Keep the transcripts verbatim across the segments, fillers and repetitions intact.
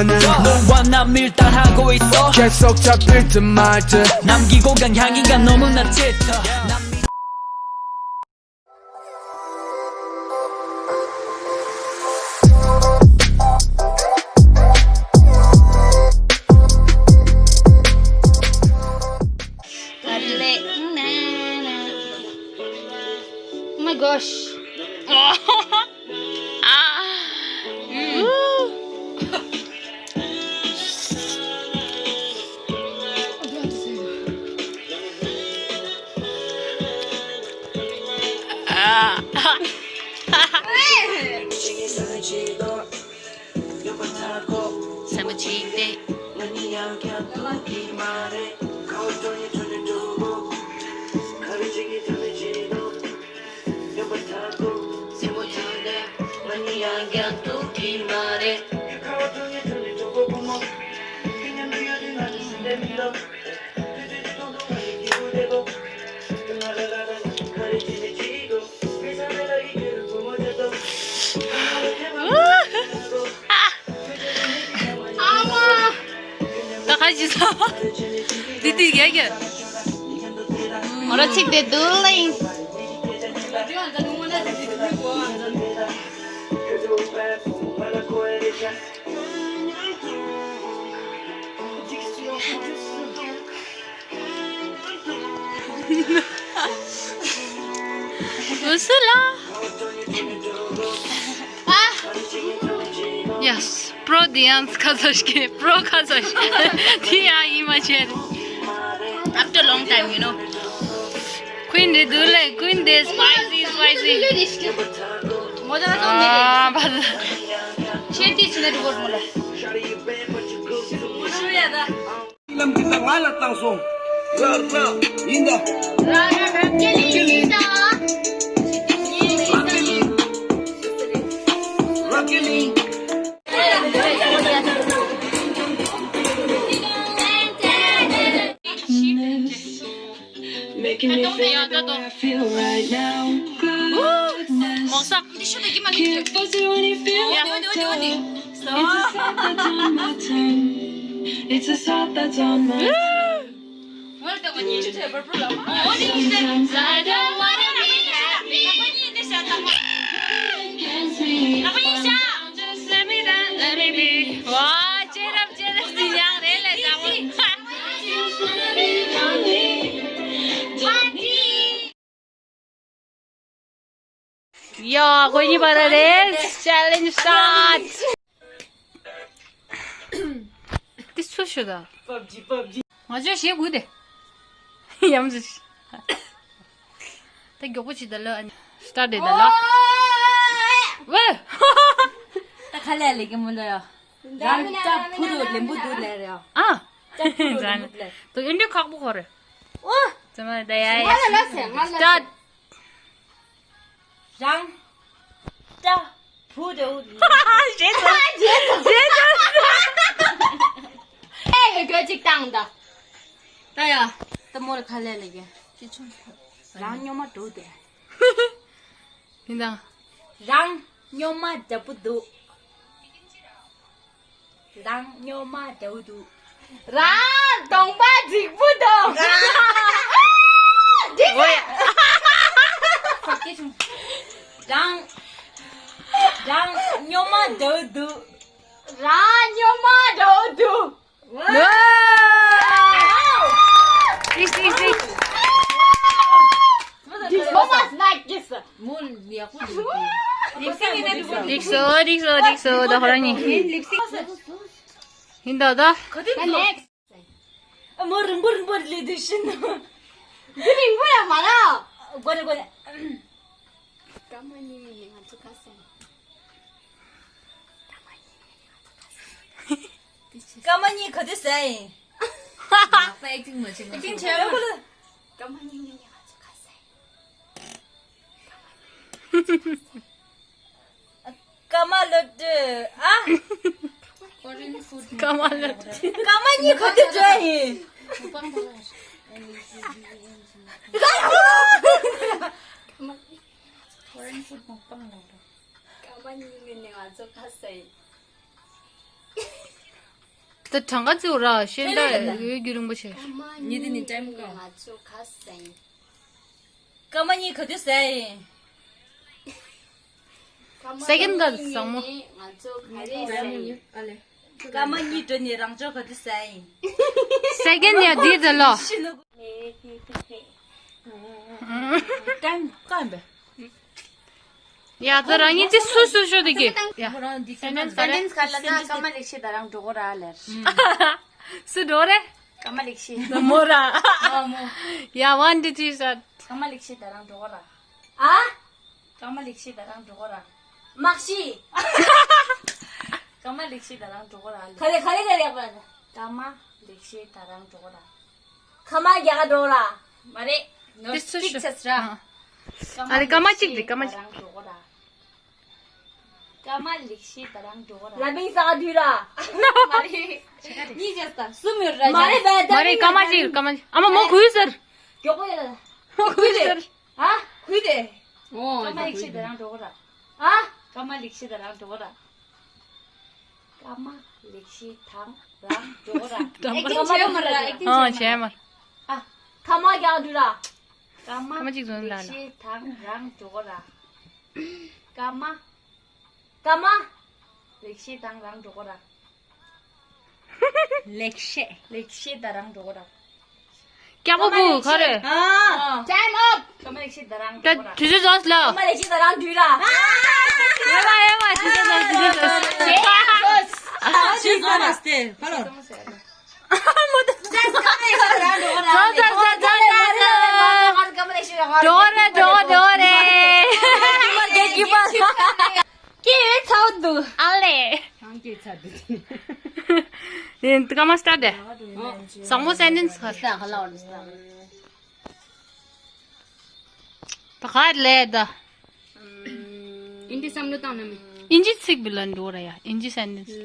너와 나 밀당하고 있어. 계속 잡힐 듯 말 듯. 남기고 간 향기가 너무나 짙어. Oh my gosh. Ah. Mm. Ah. ཚན་པ་གཅིག་སྟེ། ད་ག་ཅི་ཟ། དེ་དེ་རྒྱ་རྒྱ། ང་རང་ཚིག་དེ་འདུག་ལ་ཡིན། འུ་སུ་ལ། ཡ། པྲོ་དེ་ཡང་ཁ་ཚ་ཞིག་པྲོ་ཁ་ཚ་ཞིག་དེ་ཡང་ཡིན་མ་བྱེད། After long time, you know. ཁུན་དེ་འདུག་ལེ། ཁུན་དེ་སི་པའི་སི་སི་པའི་སི། ངོ་ཚ་ཚ་མེད་ལེ། ཨ་བ། ཆེ་དེ་ཆེ་ན་འགྲོ་གོ་མོ་ལེ། ལམ་འདི་ལ་ང་ལ་བཏང་སོང་། ར་ར་ཡིན་ད། ར་ར་ར་ཀེ་ལི་ཡིན་ད། ར་ཀེ་ལི། ར་ཀེ་ལི། Making me feel the way I feel right now. Gladness. Can't force it when you feel the touch. It's a sad that's on my tongue. It's a sad that's on my tongue. Sometimes I don't wanna be happy. Against me. Just let me down, let me be. ཝ། ཅེ་རབ་ཅེ་རབ་ཟིན་ཡང་རེད་ལེ་ཟ་བོ། ཡ། ཁོ་གཉིས་བར་རེད། Challenge start. དེ་སུ་ཤོད་ད། ང་ཚོས་ཞེ་དགུ་དེ། ཡམ་ཟི། ད་མགྱོགས་པོ་བྱེད་ད་ལ། Start དེ་ད་ལ། ཝེ། ད་ཁ་ལས་ལས་ཀྱི་མོ་ལ་ཡ། རང་ལྕགས་ཕུ་རུ་ལེན་པོ་འདུག་ལེ་རེད། ཨ། ལྕགས་ཕུ་རུ་ལེན་པོ་ལེ། དུ་ཨིན་འདྲ་ཁག་པོ་ཁོ་རེད། ཨོ། ཙམ་མ་ད་ཡ་ཡ། ང་ལ་ལ་སེ་ང་ལ་སེ། Start. རང་ལྕགས་ཕུ་རུ། རྗེས་སུ། རྗེས་སུ། ཨེ་ཡ་གོ་ཅིག་བཏང་ད། ད་ཡ། ད་མོ་ར་ཁ་ལས་ལས་ཀྱི། རང་སྨྱོན་མ་འགྲོ་དེ། ཡིན་ད། རང་སྨྱོན་མ་འདྲ་པོ་འདུག་རང་སྨྱོན་མ་འདྲ་པོ་འདུག་རང་གདོང་པ་འཇིགས་པོ་འདུག་འོ་ཡ། རང་། རང་སྨྱོན་མ་འདྲ་པོ་འདུག་རང་སྨྱོན་མ་འདྲ་པོ་འདུག Wow! This, this, this. This was like this. མོ་ཡག་པོ་འདུག་ལིབ་སིང་ཡིན་ན་འགྲིག་པོ་འདུག་འགྲིག་སོ། འགྲིག་སོ། འགྲིག་སོ། ད་ཧོ་ར་ནི། ལིབ་སིང་། ཡིན་ད་ད། ག་དུས་ནོ། མོ་རིང་པོ་རིང་པོ་ལས་དུས་ཤིན་ནོ། འདི་རིང་པོ་ཡ་མ་ར། གོ་ནི་གོ་ནི། སྐར་མ་གཉིས་ནི་ང་ཚོ་ཁ་སང་། སྐར་མ་གཉིས་ག་དུས་ཟ་ཡིན། ལག་པ་ཨེག་ཊིང་མ་བྱེད་ན། ཨེག་ཊིང་བྱས་པ། སྐར་མ་གཉིས་ནི་ང་ཚོ་ཁ་སང་། སྐར་མ་ལོ་དྲུག་ཨ། Korean food. སྐར་མ་ལོ་དྲུག་སྐར་མ་གཉིས་ག་དུས་འགྲོ་ཡིན། Korean food mukbang ལ་འགྲོ། སྐར་མ་གཉིས་ནི་ང་ཚོ་ཁ་སང་། ད་གྲངས་ཀ་བརྩིའོ་ར་ཤེས་ད་ཡོད་རྒྱུ་རིང་པོ་ཆེ། ཉི་དེ་ནི་ཊའིམ་ག་ང་ཚོ་ག་ས་ཡིན། སྐར་མ་གཉིས་ག་དུས་ཟ་ཡིན། སེ་ཀེན་ག་བཟང་མོ། ང་ཚོ་ག་རེ་ཟ་ཡིན། སྐར་མ་གཉིས་འགྲོ་ནས་རང་ཅོག་ག་དུས་ཟ་ཡིན། སེ་ཀེན་ཡ་འདི་ཟ་ལོ། ཤི་ནོ། ཊའིམ་ག་ཡིན་པས། ཡ་ད་རང་ཉིད་ཅི་སུ་སུ་ཤོ་དེ་གི། ཡ། སེན་ཊེན་སི་ག་ལ་ད་སྐར་མ་ལེགས་བཤད་ད་རང་འགྲོ་གོ་ར་ལེར། སུ་འགྲོ་རེ། སྐར་མ་ལེགས་བཤད། མོ་ར། ཨ་མོ། ཡ་ཝན་ཊུ་ཐི་ཤོཊ། སྐར་མ་ལེགས་བཤད་ད་རང་འགྲོ་གོ་ར། ཨ། སྐར་མ་ལེགས་བཤད་ད་རང་འགྲོ་གོ་ར། མ་གཞི། སྐར་མ་ལེགས་བཤད་ད་རང་འགྲོ་གོ་ར་ལེ། ག་རེ་ག་རེ་ག་རེ་ཡག་པ། སྐར་མ་ལེགས་བཤད་ད་རང་འགྲོ་གོ་ར། ཁ་མ་རྒྱག་འགྲོ་ར། མ་རེད། ནོར་ཏིས་ཚུ་ཤིག་ཤོ་ཆེས་ར། ཨ། ཨ་རེ་སྐར་མ་གཅིག་རེད་སྐར་མ་གཅིག་སྐར་མ་ལེགས་བཤད་ད་རང་འགྲོ་གོ་ར། ལ་པིང་ས་ག་དུས་ར། མ་རེད། གཉིས་བྱས་ད་གསུམ་ཡོད་ར། མ་རེད་པས་མ་རེད་སྐར་མ་གཅིག་རེད་སྐར་མ་གཅིག་ཨ་མ་མོ་གུས་ཟེར། མགྱོགས་པོ་ཡོད། མོ་གུས་ཟེར། ཨ། གུས་ཏེ། ཨོ། སྐར་མ་ལེགས་བཤད་ད་རང་འགྲོ་གོ་ར། ཨ། སྐར་མ་ལེགས་བཤད་ད་རང་འགྲོ་གོ་ར། སྐར་མ་ལེགས་བཤད་དང་རང་འགྲོ་གོ་ར། ཨེག་ཊིང་བྱས་མ་ར་ཨེག་ཊིང་ཨ་བྱས་མ་ར། ཨ། ཁ་མ་རྒྱག་འགྲོ་ར། སྐར་མ་སྐར་མ་གཅིག་བཟོས་ལ་ལ། ལེགས་བཤད་དང་རང་འགྲོ་གོ་ར། སྐར་མ། སྐར་མ། ལེགས་བཤད་དང་རང་འགྲོ་གོ་ར། ལེགས་བཤད། ལེགས་བཤད་ད་རང་འགྲོ་གོ་ར། སྐྱག་པ་བུ་ག་རེ། ཨ། ཊའིམ་ཨབ། སྐར་མ་ལེགས་བཤད་ད་རང་ད་འགྲོ་གོ་ར། དུས་ཚོད་རྫོགས་ལ། སྐར་མ་ལེགས་བཤད་ད་རང་འགྲོ་ར། ཨ། ཡེ་མ་ཡེ་མ་དུས་ཚོད་རྫོགས་དུས་ཚོད་རྫོགས། ཨ། ཞིག་ཟ་མ་སྟེ་ཕ་ལོ། མོ་ད། སྐར་མ་ལེགས་བཤད་ད་རང་འགྲོ་གོ་ར། རྫོགས་རྫོགས་རྫོགས་རྫོགས་རྫོགས། འགྲོ་གོ་ར་འགྲོ་གོ་འགྲོ་གོ་རེད། སྐྱེ་ཡོད་ཚའོ་འདུག་ཨ་ལེ། རང་སྐྱེ་ཚར་འདུག་ཡིན་ད་སྐར་མ་སི་ཊར་ཊི་དེ། བཟང་མོ་སེན་ཊེན་སི་ག་ད་ག་ལ་བར་ད། ད་ག་ལས་ད། ཨིན་ཇི་བསམ་བློ་བཏང་ན་མི། ཨིན་ཇི་ཚིག་བི་ལ་འགྲོ་ར་ཡ་ཨིན་ཇི་སེན་ཊེན་སི།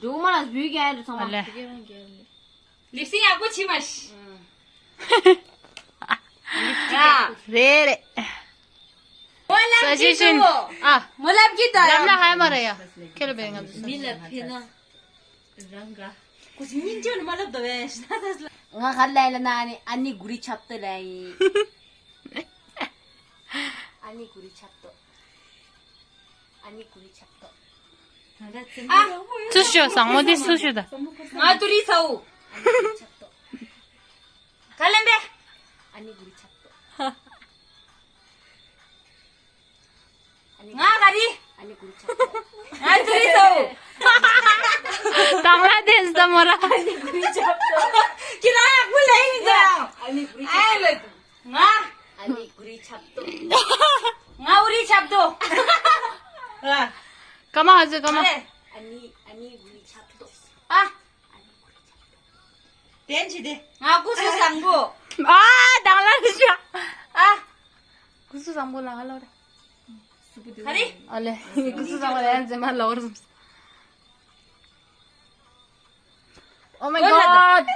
འགྲོ་མ་ལ་བུའི་རྒྱལ་རུ་ཚང་མ། ཨ་ལེ། ལེགས་སེ་ཡག་པོ་བྱེད་མ་ཤི། རེད་རེད། མོ་ལབ་ཀྱི་འདུག་ཨ། མོ་ལབ་ཀྱི་འདུག་ལབ་ན་ཧ་མ་རེད་ཡ། ཁྱེད་ལ་བས་ང་ཚོ་མི་ལ་ཕན་ན་རང་ག་ཁོ་ཅི་སྙིང་རྗེ་ནི་མ་ལབ་ད་བས་ཤི་ན་ད་ལ། ང་ག་ལ་ལ་ན་ནི་ཨ་ནི་གུ་རི་ཆབ་ཏོ་ལ་ཡིན། ཨ་ནི་གུ་རི་ཆབ་ཏོ། ཨ་ནི་གུ་རི་ཆབ་ཏོ། ཨ། ཚུ་ཤོ་བཟང་མོ་དེ་ཚུ་ཤོ་ད། ང་ཏུ་རི་ཚའུ། ཨ་ནི་གུ་རི་ཆབ་ཏོ། ག་ལེན་པས། ཨ་ནི་གུ་རི་ཆབ་ཏོ། ང་ག་རི། ཨ་ནི་གུ་རི་ཆབ་ཏོ། ང་ཏུ་རི་ཚའུ། དང་ལ་དེ་ཟ་མོ་ར། ཨ་ནི་གུ་རི་ཆབ་ཏོ། ཁྱེད་རང་ཡག་པོ་ལས་ཡིན་ད། ཨ་ནི་གུ་རི་ཆབ་ཏོ། ང་། ཨ་ནི་གུ་རི་ཆབ་ཏོ། ང་ཨུ་རི་ཆབ་ཏོ། ཨ། ཀ་མ་ཧ་ཟེ་ཀ་མ། ཨ་ནི་ཨ་ནི་གུ་རི་ཆབ་ཏོ། ཨ། ཨ་ནི་གུ་རི་ཆབ་ཏོ། དེན་ཅི་དེ། ང་སྐུ་གཟུགས་བཟང་པོ། ཨ། དང་ལ་ཤ། ཨ། སྐུ་གཟུགས་བཟང་པོ་ལ་ཧ་ལོ་རེ། ག་རེ། ཨ་ལེ། སྐུ་གཟུགས་བཟང་པོ་ལ་ཡང་མཛེས་མ་ལོར། Oh my god.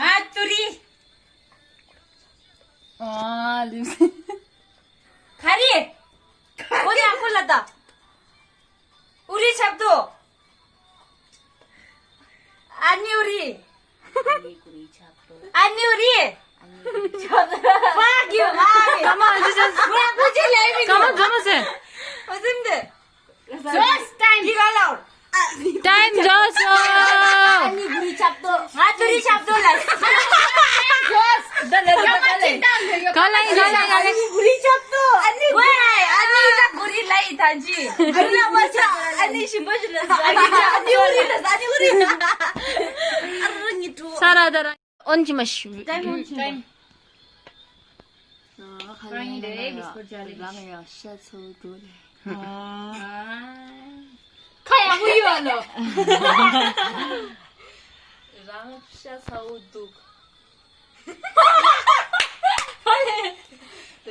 ཨ་ཏུ་རི། ཨ་ལིབ་སི། ག་རེ། ཁོ་ནི་ཨ་ཁུ་ལ་ད། ཨུ་རི་ཆབ་ཏོ། ཨ་ནི་ཨུ་རི། ཨ་ནི་ཨུ་རི། ཨ་ནི་ཨུ་རི། Fuck you, fuck you. Come on, this is. ངས་ཀུ་ཅི་ལས་མི་འདུག Come on, come on, say. ཨོ་ཟིན་དེ། Just time. ཡི་ག་ལ། Time just. ཨ་ནི་གུ་རི་ཆབ་ཏོ། ང་ཏུ་རི་ཆབ་ཏོ་ལ། Just. ག་ལ་ཡིན་ག་ལ་ཡིན། ཨ་ནི་གུ་རི་ཆབ་ཏོ། ཨ་ནི་གུ་རི། ཨ་ནི་ད་གུ་རི་ལ་ཡིན་ཐང་ཅི། གུ་རི་ལ་བ་ཆ། ཨ་ནི་ཞིམ་པོ་ཞིག་ལ། ཨ་ནི་ཨ་ནི་གུ་རི་ལ། ཨ་ནི་གུ་རི། ཨ་རུ་ཉི་ཏུ། ས་ར་ད་ར། ཨོན་ཅི་མ་ཤི། ཀའི་ཀའི། རང་ཡིན་དེ་རེད་མི་སྐོར་ཅ་ལེ། རང་ཡང་ཤ་ཚ་བོ་འདུག་ལེ། ཨ། ཁ་ཡག་པོ་ཡོད་ཨ་ལོ། རང་ཤ་ཚ་བོ་འདུག་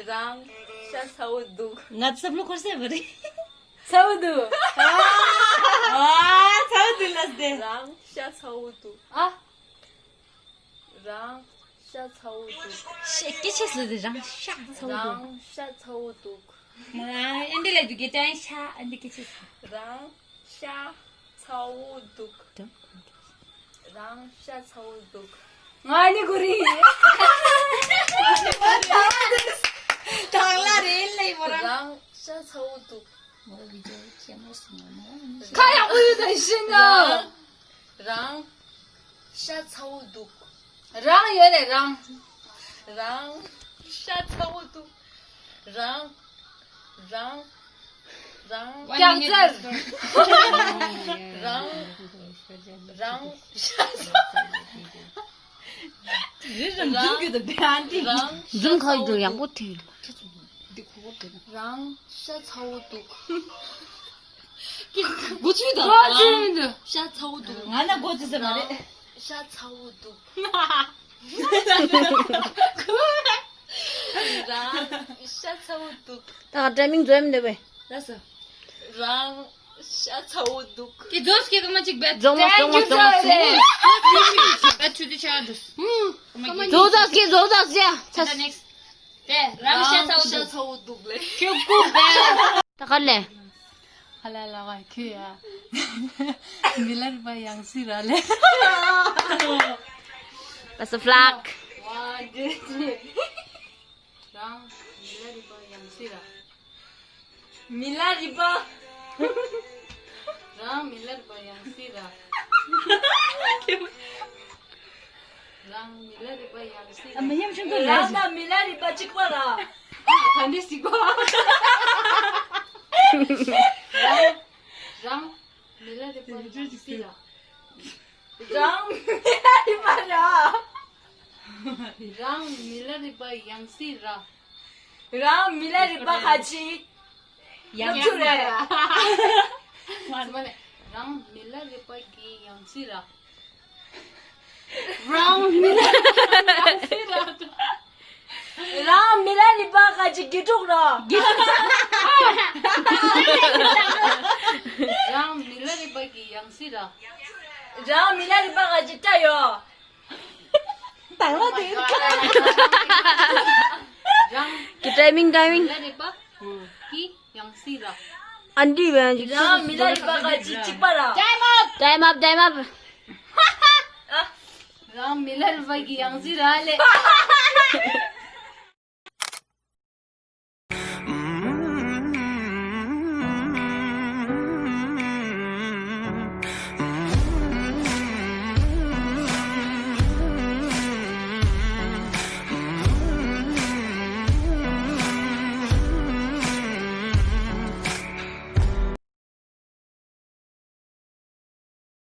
རང་ཤ་ཚ་བོ་འདུག་ང་ཚོ་བསམ་བློ་འཁོར་སེ་བ་རེད། ཚ་བོ་འདུག་ཨ། ཚ་བོ་འདུག་ལ་སྟེ། རང་ཤ་ཚ་བོ་འདུག་ཨ། རང་ཤ་ཚ་བོ་འདུག་ཤ་སྐད་ཆ་ཟེར་ཏེ་རང་ཤ་ཚ་བོ་འདུག་རང་ཤ་ཚ་བོ་འདུག་ཨ་ཨེ་འདི་ལ་འདུག་གི་ཏན་ཤ་ཨེ་འདི་སྐད་ཆ་ཟེར། རང་ཤ་ ཚ་བོ་འདུག་རང་ཤ་ཚ་བོ་འདུག་ང་ནི་གོ་རི། དང་ལ་རེད་ལེ་མོ་རང་། རང་ཤ་ཚ་བོ་འདུག་ཁ་ཡག་པོ་ཡོད་དང་ཤི་ན། རང་ཤ་ཚ་བོ་འདུག་རང་ཡོད་ལེ་རང་། རང་ཤ་ཚ་བོ་འདུག་རང་། རང་། རང་། རྒྱག་རྩལ། རང་། རང་། རི་རང་འཛུམ་རྒྱུ་དང་བེ་ཨན་ཏི། རང་། འཛུམ་ཁ་ཡོད་ཡག་པོ་ཐེ། འདི་ཁོ་བོ་དེ་ན། རང་ཤ་ཚ་བོ་འདུག་གོ་ཚུལ་དང་། གོ་ཚུལ་མི་འདུག་ཤ་ཚ་བོ་འདུག་ང་ན་གོ་ཚུལ་ཟེར་མ་རེད། ཤ་ཚ་བོ་འདུག་རང་ཤ་ཚ་བོ་འདུག་ད་ཊའི་མིང་འཛོམས་འདུག་བས། ལགས་སོ། རང་ཤ་ཚ་བོ་འདུག་གི་རྫོགས་སྐྱེ་གི་མ་གཅིག་བས། རྫོགས་མ་རྫོགས་མ་རྫོགས་མ་རྫོགས་མ། ཨ་ཆུ་དུ་ཆ་འདུག་རྫོགས་རྫོགས་སྐྱེ་རྫོགས་རྫོགས་སྐྱེ་ཚ། ད་ནེགསི་ཊི། དེ་རང་ཤ་ཚ་བོ་འདུག་ཤ་ཚ་བོ་འདུག་ལེ། ཁྱོད་ཀུ་བས། ད་ག་ལེ། ཧ་ལ་ལ་བ་ཁྱོད་ཡ། མི་ལར་བ་ཡང་སི་ར་ལེ། That's a flag. རང་མི་ལ་རི་པ་ཡང་སི་ར། མི་ལ་རི་པ། རང་མི་ལ་རི་པ་ཡང་སི་ར། རང་མི་ལ་རི་པ་ཡང་སི་ར། ཨ་མ་ཡམ་ཆུང་དུ་ལ་རང་ད་མི་ལ་རི་པ་གཅིག་པ་ར། ཨ་ག་འདྲ་ཞིག་པ། རང་རང་མི་ལ་རི་པ་ཡང་སི་ར། རང་མི་ལ་རི་པ་ར། རང་མི་ལ་རི་པ་ཡང་སི་ར། རང་མི་ལ་རི་པ་ཁ་ཆི། ཡང་ཆུ་ར། རང་མི་ལ་རི་པ་གི་ཡང་སི་ར། རང་མི་ལ་རི་པ་ཡང་སི་ར། རང་མི་ལ་རི་པ་ག་ཅི་དགེ་ཕྲུག་ར། རང་མི་ལ་རི་པ་གི་ཡང་སྲིད་ར། རང་མི་ལ་རི་པ་ག་ཅི་བཀྲ་ཡོད། དང་ལ་དེ། རང་གི་ཊའི་མིང་ཊའི་མིང་། མི་ལ་རི་པ་གི་ཡང་སྲིད་ར། ཨ་འདི་བས། རང་མི་ལ་རི་པ་ག་ཅི་གཅིག་པ་ར། ཊའིམ་ཨབ། ཊའིམ་ཨབ། ཊའིམ་ཨབ། རང་མི་ལ་རི་པ་གི་ཡང་སྲིད་ར་ལེ།